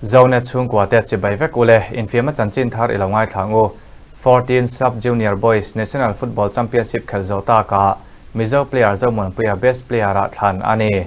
Zonet chhungkua te chibai vek ule, infiamna chanchin thar i lo ngaithla ang u. 14 Sub Junior Boys National Football Championship khelh zawh takah Mizo player Zomuanpuia Best Player-ah thlan a ni.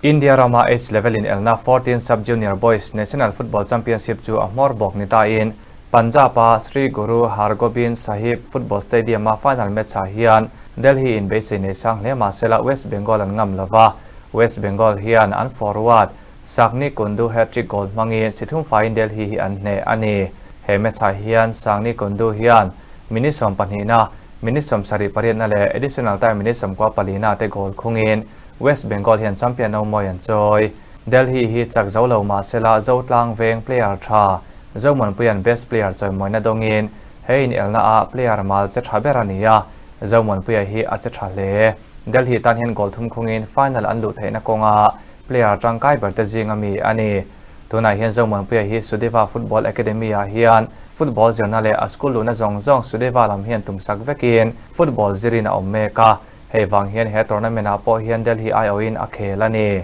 India rama age level in elna 14 Sub Junior Boys National Football Championship chu a hmawr bawk ni tain Punjab-a Sri Guru Hargobind Sahib Football Stadium-a final match-ah hian Delhi in beisei nei sang hle mah sela West Bengal an ngam lova, West Bengal hian an forward Sagni Kundu hat-trick goal hmangin si thum faiin Delhi hi an hneh a ni. He match-ah hian Sagni Kundu hian minute sawmpahnihna, minute sawmsarih pariatna leh additional time minute sawmkua palina te goal khungin West Bengal hian champion no mawi an chawi. Delhi hi chak zo lo mah sela Zotlang veng player tha Zomuanpuia'n best player chawimawina dawngin he inelna ah player mal che tha ber a ni a, Zomuanpuia hi a che tha hle. Delhi tan hian goal thum khungin final an luh theihna kawnga player tangkai ber te zinga mi a ni. Tunah hian Zomuanpuia hi Sudeva Football Academy ah hian football zirna leh a school luhna zawng zawng Sudeva lam hian tumsak vekin football zirin a awm mek a, hei vang hian he tournament ah pawh hian Delhi aiawhin a khel a ni.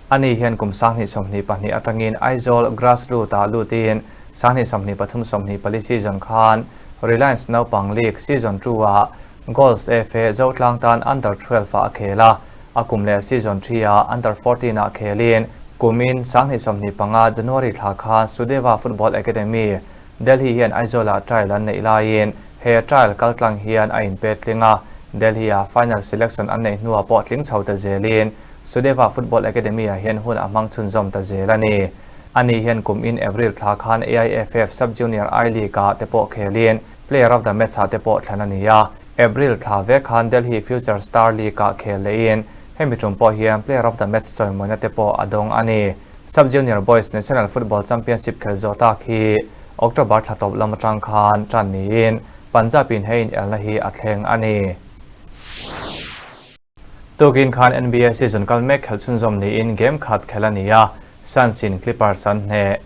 Ani hian kum 2022 atangin Aizawl grassroot ah lutin 2023 24 season khan Reliance Naupang League Season 2 ah Goals FA Zotlang tan Under 12 ah a khel a, a kum leh Season 3 ah Under 14 ah khelin kumin 2025 January thla khan Sudeva Football Academy, Delhi hian Aizawl ah trial an neih laiin he trial kaltlang hian a inpe tling a, Delhi ah final selection an neih hnuah pawh tling chho ta zelin Sudeva Football Academy ah hian hun a hmang chhunzawm ta zel a ni. Ani hian kum in April thla khan AIFF Sub Junior I League ah te pawh khelin Player of the Match ah te pawh thlan a ni a. April thla vek khan Delhi Future Star League ah khel lehin hemi tum pawh hian Player of the Match chawimawina te pawh a dawng a ni. Sub Junior Boys National Football Championship khel zawh tak hi October thla tawp lam atang khan tan niin Punjab in he inelna hi a thleng a ni. Tukin khan NBA season kal mek khelh chhunzawm niin game khat khelh a ni a, Suns in Clippers an hneh.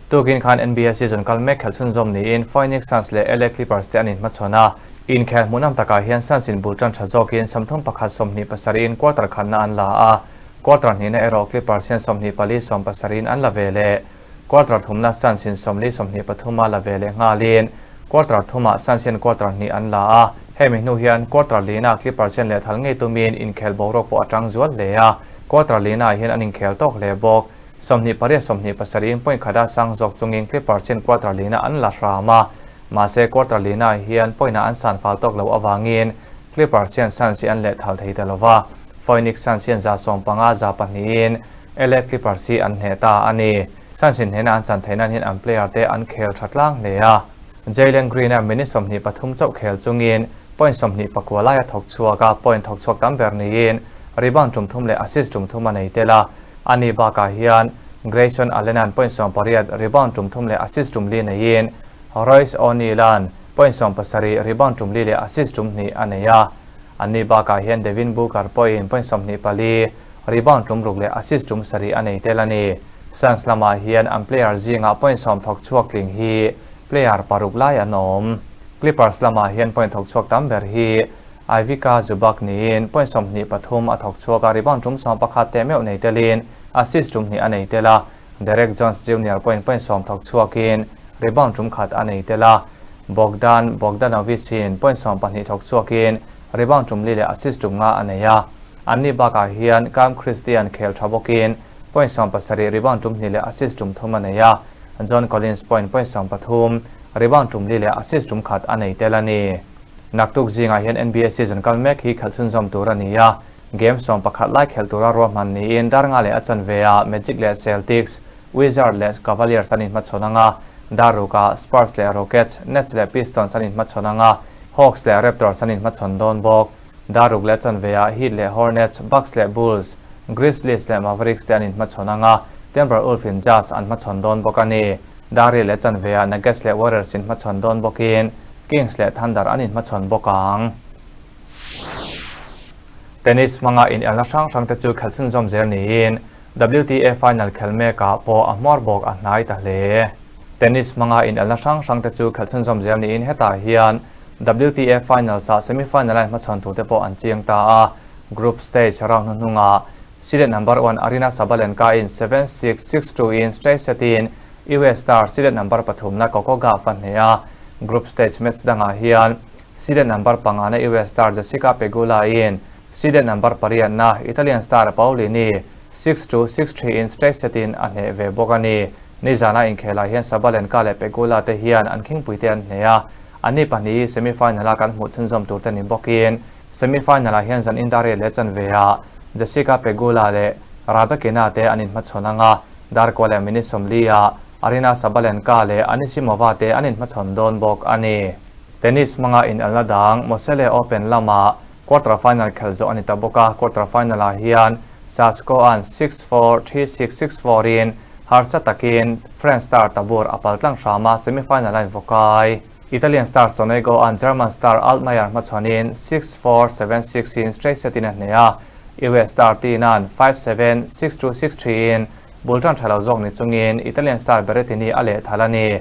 Tukin khan NBA season kal mek khelh chhunzawm niin Phoenix Suns leh LA Clippers te an inhmachhawn a, inkhel hmuhnawm takah hian Suns in bul tan tha zawkin 31 27 in quarter khatna an la a, quarter hnihna erawh Clippers hian 24 17 in an la ve leh. Quarter thumna Suns in 40 23 a la ve leh nghalin quarter thumah Suns hian quarter hnih an la a, hemi hnu hian quarter lina Clippers hian lehthal ngei tumin inkhel boruak pawh a tang zual hle a, quarter linaah hian an inkhel tawk hle bawk. 28 27 in point khata sang zawk chungin Clippers hian quarter lina an la hram a, mahse quarter linaah hian point ah an san fal tawk loh avangin Clippers hian Suns hi an lehthal thei ta lova, Phoenix Suns hian 115 102 in LA Clippers hi an hneh ta a ni. Suns in hnehna an chan theih nan hian an player te an khel tha tlang hle a. Jalen Green-a minute 23 chauh khel chungin point 29 lai a thawk chhuak a, point thawk chhuak tam ber niin rebound tum thum leh assist tum thum a nei tel a. Ani bakah hian Grayson Allen-a'n point 18, rebound tum thum leh assist tum li neiin Royce O'Neal-a'n point 17, rebound tum li leh assist tum hnih a nei a. Anni bakah hian Devin Booker pawhin point 24, rebound tum ruk leh assist tum sarih a nei tel a ni. Suns lamah hian an player zingah point sawm thawk chhuak tling hi player paruk lai an awm. Clippers lamah hian point thawk chhuak tam ber hi Ivica Zubac niin point 23 a thawk chhuak a, rebound tum 11 teh meuh nei telin assist tum hnih a nei tel a. Derek Jones Jr point point 10 thawk chhuakin rebound tum khat a nei tel a. Bogdan Bogdanovic in point 12 thawk chhuakin rebound tum li leh assist tum nga a nei a. Anni bakah hian Cam Christian khel tha bawkin point 17, rebound tum hnih leh assist tum thum a nei a. John Collins point point 13, rebound tum li leh assist tum khat a nei tel a ni. Naktuk zingah hian NBA season kal mek hi khalh chhunzawm tur a ni a, game 11 lai khelh tura ruahman niin dar nga leh a chanve a Magic leh Celtics, Wizards leh Cavaliers an inhmachhawn ang a, dar rukah Spurs leh Rockets, Nets leh Pistons an inhmachhawn ang a, Hawks leh Raptors an inhmachhawn dawn bawk. Dar ruk leh chanve ah Heat leh Hornets, Bucks leh Bulls, Grizzlies leh Mavericks te an inhmachhawn ang a, Timberwolves in Jazz an hmachhawn dawn bawk a ni. Dar riat leh chanve ah Nuggets leh Warriors inhmachhawn dawn bawkin Kings leh Thunder an inhmachhawn bawk ang. Tennis hmanga inelna hrang hrang te chu khelh chhunzawm zel niin WTA final khel mekah pawh a hmawr bawk a hnai ta hle. Tennis hmanga inelna hrang hrang te chu khelh chhunzawm zel niin hetah hian WTA finals ah semi-final a inhmachhawn tur te pawh an chiang ta a. Group stage round hnuhnungah seeded number one Aryna Sabalenka in 7-6, 6-2 in straight set in US star seeded number pathum na Coco Gauff a hneh a, group stage match dangah hian seeded number panga na US star Jessica Pegula in seeded number pariat na Italian star Paolini 6-2, 6-3 in straight set in a hneh ve bawk a ni. Nizana inkhelah hian Sabalenka leh Pegula te hian an khingpuite an hneh a, anni pahnih hi semi-final a kan hmuh chhunzawm tur te ni bawkin semi-final ah hian zan indariat leh chanve ah Jessica Pegula leh Rybakina te an inhmachhawn ang a, Darko leh minute 40 ah Aryna Sabalenka leh Anisimova te an inhmachhawn dawn bawk a ni. Tennis hmanga inelna dang Moselle Open lamah quarter final khelh zawh a ni ta bawk a, quarter final ah hian Sasko-a'n 6-4, 3-6, 6-4 in harsa takin French star Tabor a pal tlang hram a, semi-final a invakai. Italian star Sonego-a'n German star Altmaier hmachhawnin 6-4, 7-6 in straight set in a hneh a, US star Tina'n 5-7, 6-2, 6-3 in bul tan tha lo zawk ni chungin Italian star Berrettini a lehthal a ni.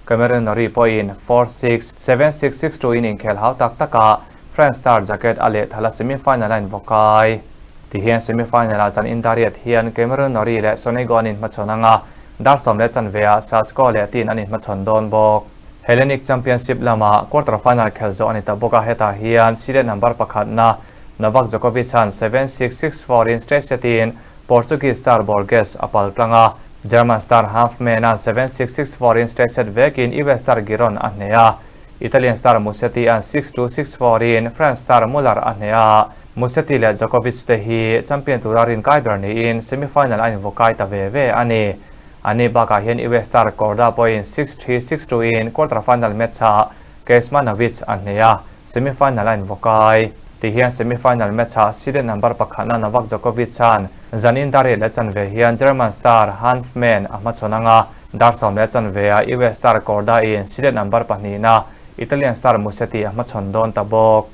Cameron Norrie pawhin 4-6, 7-6, 6-2 in inkhel hau tak takah French star Jacquet a lehthal a semi-final a invakai. Tihian semi-final ah zan indariat hian Cameron Norrie leh Sonego an inhmachhawn ang a, dar sawm leh chanve ah Sasko leh Tin an inhmachhawn dawn bawk. Hellenic Championship lamah quarter final khelh zawh a ni ta bawk a, hetah hian seeded number pakhatna Novak Djokovic han 7-6, 6-4 in straight set in Portuguese star Borges a pal tlang a, German star Hanfmann an 7-6, 6-4 in straight set vekin US star Giron a hneh a, Italian star Musetti an 6-2, 6-4 in France star Muller a hneh a, Musetti leh Djokovic te hi champion tura rinkai ber niin semi-final a invukai ta ve ve a ni. Ani bakah hian US star Korda pawhin 6-3, 6-2 in quarter final match ah Kecmanovic a hneh a, semi-final a invukai. Tihian semi-final match ah seeded number pakhatna Novak Djokovic an zanin dar riat leh chanve hian German star Hanfmann a hmachhawn ang a, dar sawm leh chanve ah US star Korda in seeded number pahnihna Italian star Musetti a hmachhawn dawn ta bawk.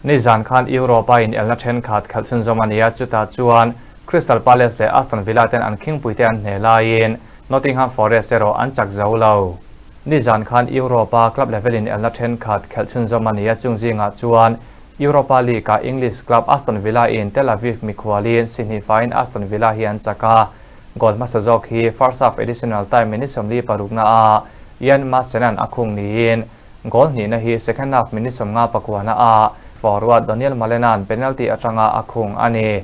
Nizan khan Europe a inelna thenkhat khalh chhunzawm a ni a, chutah chuan Crystal Palace leh Aston Villa ten an khingpuite an hneh laiin Nottingham Forest erawh an chak zo lo. Nizan khan Europe a club level inelna thenkhat khelh chhunzawm a ni a, chung zingah chuan Europa League ah English club Aston Villa in Tel Aviv mikhualin Sihnih faiin Aston Villa hi an chak a, goal hmasa zawk hi first half additional time minute 46 na ah Ian Maatsen-a'n a khung niin Goal hnihna hi second half minute 50 pakuana ah forward Donyell Malen-a'n penalty atanga a khung a ni.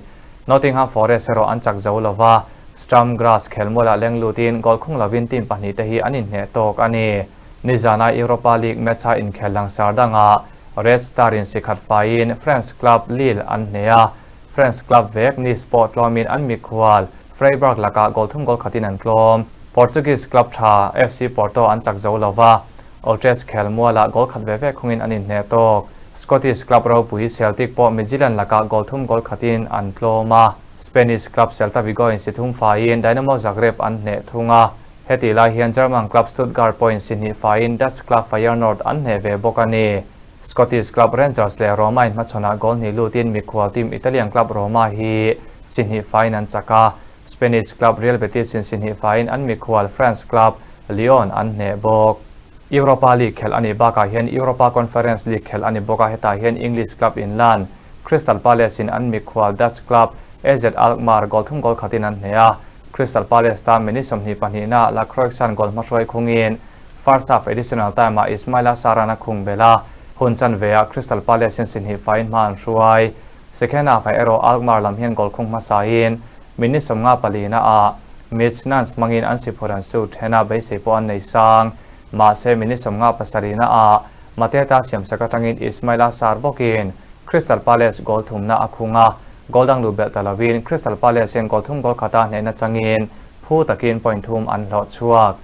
Nottingham Forest erawh an chak zo lova, Sturm Graz khelmualah leng lutin goal khung lovin team pahnih te hi an inhneh tawk a ni. Nizana Europa League match-a inkhel langsar dangah Red Star-in sikhat faiin France club Lille an hneh a, France club vek Nice pawh tlawmin an mikhual Freiburg lakah goal thum goal khatin an tlawm. Portuguese club tha FC Porto an chak zo lova, Utrecht khelmualah goal khat ve ve khungin an inhneh tawk. Scottish club ropui Celtic pawh Midtjylland lakah goal thum goal khatin an tlawm a, Spanish club Celta Vigo in si thum faiin Dynamo Zagreb an hneh thung a. Hetih lai hian German club Stuttgart pawhin si hnih faiin Dutch club Feyenoord an hneh ve bawk a ni. Scottish club Rangers leh Roma inhmachhawnah goal hnih lutin mikhual team Italian club Roma hi si hnih faiin an chak a, Spanish club Real Betis in si hnih faiin an mikhual France club Lyon an hneh bawk. Europa League khelh a nih bakah hian Europa Conference League khelh a ni bawk a, hetah hian English club inlan Crystal Palace in an mikhual Dutch club AZ Alkmaar goal thum goal khatin an hneh a, Crystal Palace tan minute 22 na Lacroix-a'n goal hmahruai khungin first half additional time ah Ismaila Sarr-a'n a khung belh a, hun chanve ah Crystal Palace in si hnih faiin hma an hruai. Second half ah erawh Alkmaar lam hian goal khung hmasain minute 54 na ah Mitch Nance hmangin an si phur an su then a, beisei pawh an nei sang. Mahse minute 57 na ah Mateta siamsak atangin Ismaila Sarr bawkin Crystal Palace goal thumna a khung a, goal dang luh belh ta lovin Crystal Palace hian goal thum goal khata hnehna changin phu takin point thum an hlawh chhuak.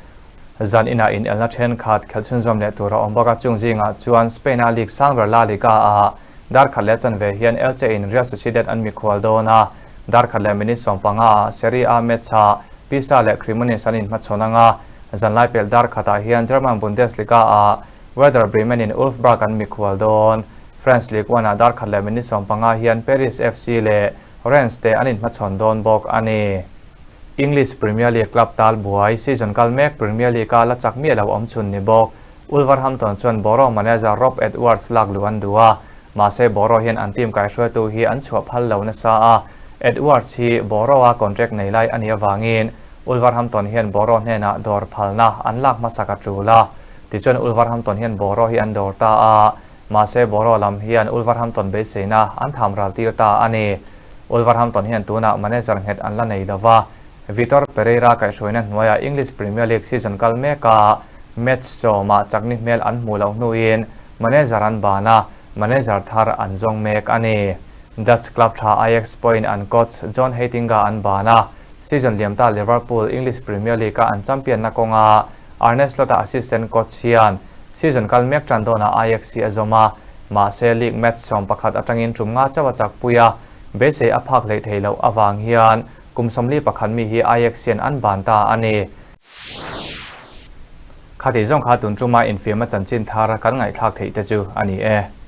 Zan inah inelna thenkhat khelh chhunzawm leh tur a awm bawk a, chung zingah chuan Spain-a league sang ber La Liga ah dar khat leh chanve hian Elche in Real Sociedad an mikhual dawn a, dar khat leh minute 15 ah Serie A match ah Pisa leh Cremonese an inhmachhawn ang a, zanlai pelh dar khatah hian German Bundesliga ah Werder Bremen in Wolfsburg an mikhual dawn. France Ligue 1 ah dar khat leh minute 15 hian Paris FC leh Rennes te an inhmachhawn dawn bawk a ni. English Premier League club tal buai season kal mek Premier League a la chak miah lo awm chhun ni bawk. Wolverhampton chuan Borough manager Rob Edwards lak luh an duh a, mahse Borough hian an team kaihruaitu hi an chhuah phal lo nasa a, Edwards hi Borough a contract nei lai a nih avangin Wolverhampton hian Boro hnenah dawr phalna an lak hmasak a tul a, tichuan Wolverhampton hian Boro hi an dawr ta a, mahse Boro lam hian Wolverhampton beiseina an tham ral tir ta a ni. Wolverhampton hian tunah manager nghet an la nei lo va, Vitor Pereira kaihhruaina hnuaiah English Premier League season kal meka match sawmah chakni hmel an hmuh loh hnuin manager an ban a, manager thar an zawng mek a ni. Dutch club tha Ajax pawhin an coach John Heitinga an ban a, season liamta Liverpool English Premier League-a an champion na kawnga Arne Slot-a assistant coach hian season kal mek tan dawnah Ajax hi a zawm a, mahse league match 11 atangin tum nga chauh a chakpui a, beisei a phak hleih theih loh avang hian kum 41 mi hi Ajax hian an ban ta a ni. Khati zawng kha tun tuma infiamna chanchin thar kan ngaihthlak theih te chu a ni e.